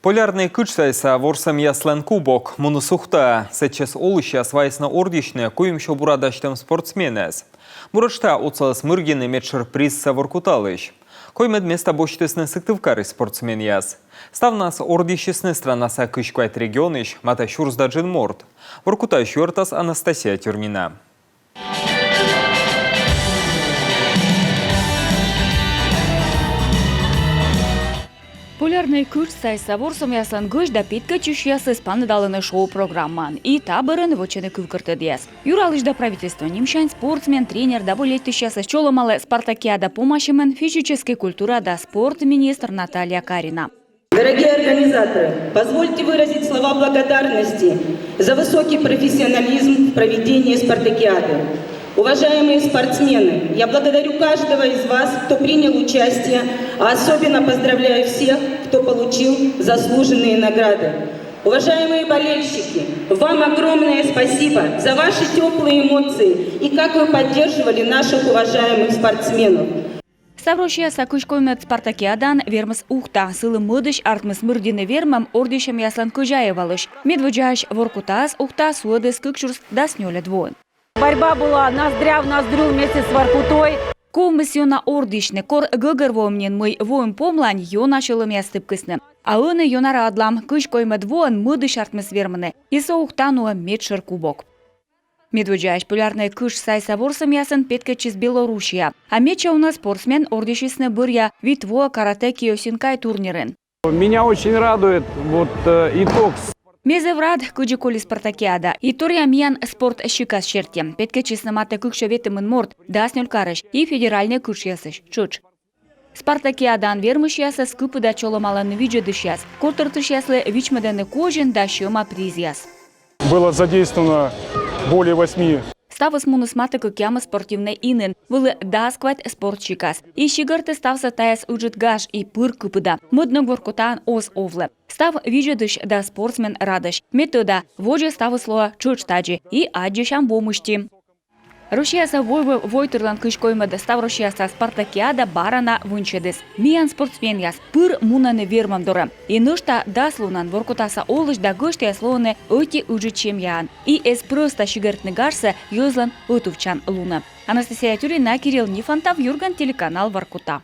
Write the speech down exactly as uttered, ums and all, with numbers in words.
Полярнӧй кытш сайса ворсӧмъяслӧн кубок муніс Ухтаӧ. Сэтчӧс олысьяс вайисны ордйысьны куимсё бура дасьтӧм спортсменӧс. Буретш тайӧ отсаліс мырддьыны медшӧр призсӧ Воркуталысь. Коймӧд места босьтісны Сыктывкарысь спортсменъяс. Ставнас ордйысисны странаса кызь квайт регионысь матӧ сюрс да джын морт. Воркутаысь юӧртас Анастасия Тюрнина. Полярнӧй кытш сайса ворсӧмъяслӧн гӧсть да петкӧдчысьясыс паныдалӧны шоу-программаын. И та бӧрын вӧчӧны кывкӧртӧдъяс. Юралысь да правительство нимсянь спортсмен, тренер да болельтысьясӧс чолӧмалӧ спартакиада помасьӧмӧн физическӧй культура да спорт министр Наталья Карина. Дорогие организаторы, позвольте выразить слова благодарности за высокий профессионализм в проведении спартакиады. Уважаемые спортсмены, я благодарю каждого из вас, кто принял участие, а особенно поздравляю всех, кто получил заслуженные награды. Уважаемые болельщики, вам огромное спасибо за ваши теплые эмоции и как вы поддерживали наших уважаемых спортсменов. Ставроссияса кызь коймӧд спартакиадаын вермис Ухта. Сылы мӧдысь артмис мырддьыны вермӧм ордйысьӧмъяслӧн кӧзяӧй вылысь. Медводдзаысь Воркутаӧс Ухта суӧдіс кык сюрс дас нёльӧд воын. Борьба была ноздря в ноздрю вместе с Воркутой. Ковмис ёна ордйысьны, кор гӧгӧрвоим нин, мый воӧм помлань ёна сьӧлӧмъяс тіпкисны. А ӧні ёна радлам, кызь коймӧд воӧн мӧдысь артмис вермыны. И со Ухта нуӧ медшӧр кубок. Медводдзаысь полярнӧй кытш сайса ворсӧмъясын петкӧдчис Белоруссия. А медся уна спортсмен ордйысисны бӧръя вит воӧ каратэ киосинкай турнирын. Меня очень радует вот э, итог. Ме зэв рад, кыдзи коли спартакиада. И торъя миян спорт сикас серти. Петкӧдчисны матӧ кыксё ветымын морт, дас нёль карысь и федеральнӧй кытшъясысь тшӧтш. Спартакиадаын вермысьясӧс кыпыда чолӧмалӧны видзӧдысьяс, котыртысьяслы вичмӧдӧны козин да сьӧма призъяс. Было задействовано более восьми. Ставыс муніс матӧ кӧкъямыс спортивнӧй инын, вӧлі дас квайт спорт сикас. И сигӧрті ставсӧ тайӧс ыджыд гаж и пыр кыпыда. Мӧд ног Воркутаын оз овлӧ. Став видзӧдысь да спортсмен радӧсь. Ме тӧда, водзӧ ставыс лоӧ тшӧтш тадзи и аддзысям во мысти. Россияса войвыв войтырлӧн кызь коймӧд ставроссияса спартакиада бара на вынсьӧдіс. Миян спортсменъяс пыр мунӧны вермӧм дорӧ. И нӧшта дас лунӧн Воркутаса олысь да гӧсьтъяс лоӧны ӧти ыджыд семьяӧн. И эз прӧста сигӧртны гажсӧ йӧзлӧн ӧтувтчан лунӧ. Анастасия Тюрина, Кирилл Нифонтов, «Юрган» телеканал, Воркута.